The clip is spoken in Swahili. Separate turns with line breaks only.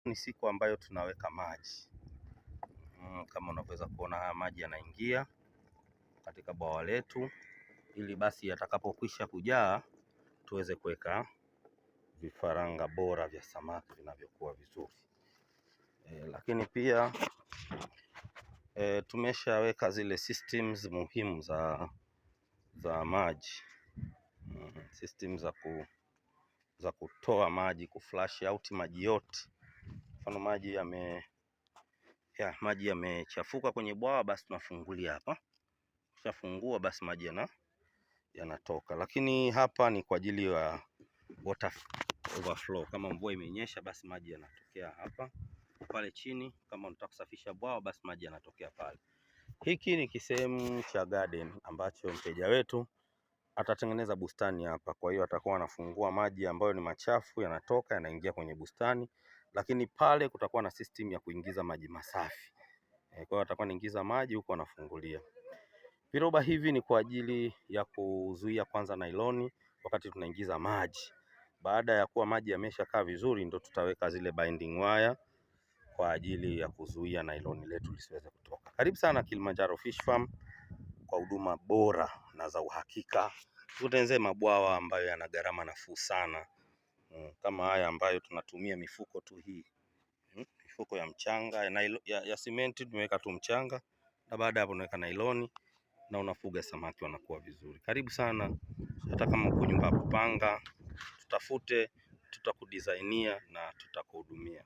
Ni siku ambayo tunaweka maji kama unavyoweza kuona haya maji yanaingia katika bwawa letu, ili basi yatakapokwisha kujaa tuweze kuweka vifaranga bora vya samaki vinavyokuwa vizuri. Lakini pia tumeshaweka zile systems muhimu za maji, system za kutoa maji, kuflush out maji yote. Mfano maji yamechafuka kwenye bwawa, basi tunafungulia hapa, ukishafungua basi maji yanatoka. Lakini hapa ni kwa ajili ya water overflow. Kama mvua imenyesha, basi maji yanatokea hapa pale chini. Kama unataka kusafisha bwawa, basi maji yanatokea pale. Hiki ni kisehemu cha garden ambacho mteja wetu atatengeneza bustani hapa. Kwa hiyo atakuwa anafungua maji ambayo ni machafu yanatoka yanaingia kwenye bustani, lakini pale kutakuwa na system ya kuingiza maji masafi. Kwa hiyo atakuwa anaingiza maji huku anafungulia. Viroba hivi ni kwa ajili ya kuzuia kwanza nailoni wakati tunaingiza maji. Baada ya kuwa maji yameshakaa vizuri, ndo tutaweka zile binding wire kwa ajili ya kuzuia nailoni letu lisiweze kutoka. Karibu sana Kilimanjaro Fish Farm kwa huduma bora na za uhakika. Tutengeneze mabwawa ambayo yana gharama nafuu sana, kama haya ambayo tunatumia mifuko tu hii, mifuko ya mchanga ya simenti tumeweka tu mchanga, na baada ya hapo unaweka nailoni na unafuga samaki wanakuwa vizuri. Karibu sana, hata kama uko nyumba ya kupanga, tutafute, tutakudisainia na tutakuhudumia.